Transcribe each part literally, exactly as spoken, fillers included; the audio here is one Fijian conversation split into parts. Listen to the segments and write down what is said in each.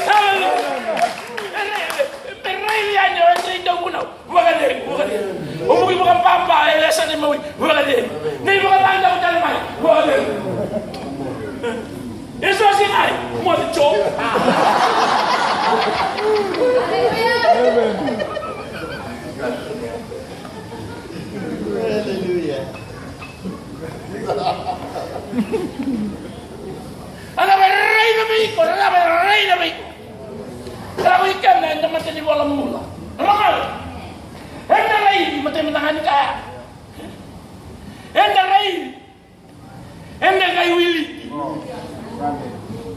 Haleluya. E raici yani o Adre i Dauvunau. Vakacegu, vakacegu. O Vuki Vakababa e Lesa ni Maui. Vakacegu. Nei Vakacadau tale mai. Vakacegu. E so si mai. Moce jo. Haleluya. Ana varai na veiko, ana varai na veiko. Kala ko ikana eda mata ni vola mula. Rogal. Eda rai mata ni mata ni kaya. Eda rai. Eda kai wili.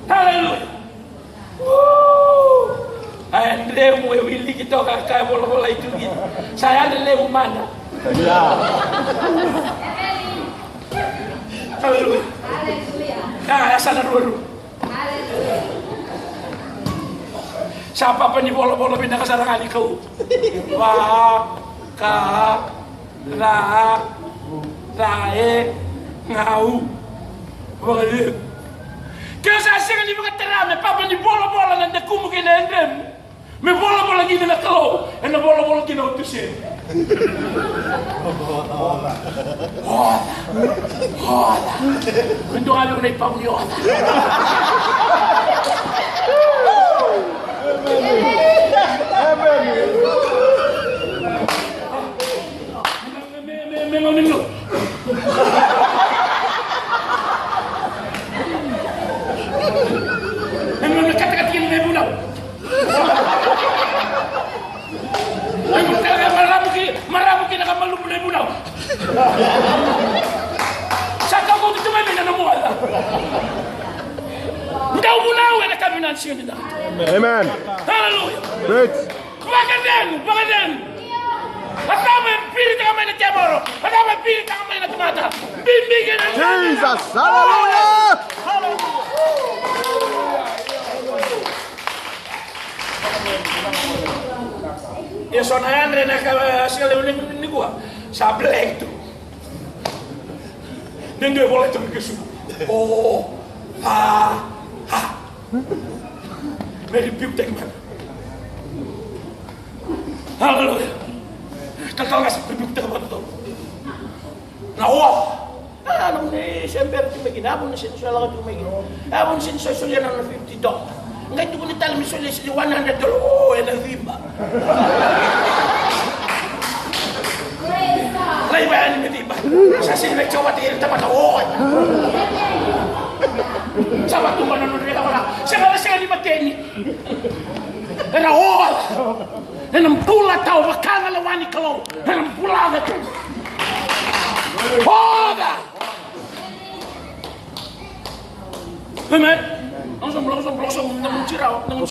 Haleluya. Aya dremu e wiliki toka ka e volavolai tu kina. Sa yadra levu mada. Haleluya. Aya sa na ruarua. Sa papa ni volavola vinaka sara ga ni kau. Va ka Ca, ca e, gau. Vakalevu. Ke o sa sega ni vakatara me papa ni volavola na dakumu kei na yadremu, me volavola kina na Kalou, ena volavola kina o Tuseni. Oca. Oca. Me dua ga vei na ipavu ni oca. Me, me, me, me, me, me. Me, me, me, katakata kina na ivunau. Me, me, katakata maravu ki, maravu ki na kamalumu na ivunau. Sa ka ko tu mai me na moa. Dau vunau ena kavi na sioni na. Amen. Hallelujah. Great. Vakacegu, vakacegu. A cava e piritaka mai na tevoro? A cava e piritaka mai na tamata? Bibi kina. Jesus, hallelujah. Ia so na yadra na ka, siga levu ni, nikua. Sa black tu. Dede vola tu ke su. O, a, a. Me rebuke taki mai. Hallelujah. Talatala ga sa rebuke taka vata tau. Na oca. A, na gone se bera tu mai kina, a, vuna se ni so lako tu mai kina. A, vuna se ni so solia na nona fifty dollars. Qai tukuni tale me solia se ni one hundred dollars. O, ena ciba. Lai vaya ni me ciba. Sa sini me coba tiri tamata, o. Sa vatuba na nodra ira vaka. Sega, sega ni mateni. Ena oca. Ena bula tau vaka na lewa ni Kalou. Ena bula tau. Oca. Amen. Nau sa bula, nau sa bula, nau sa bula, nau sa bula, nau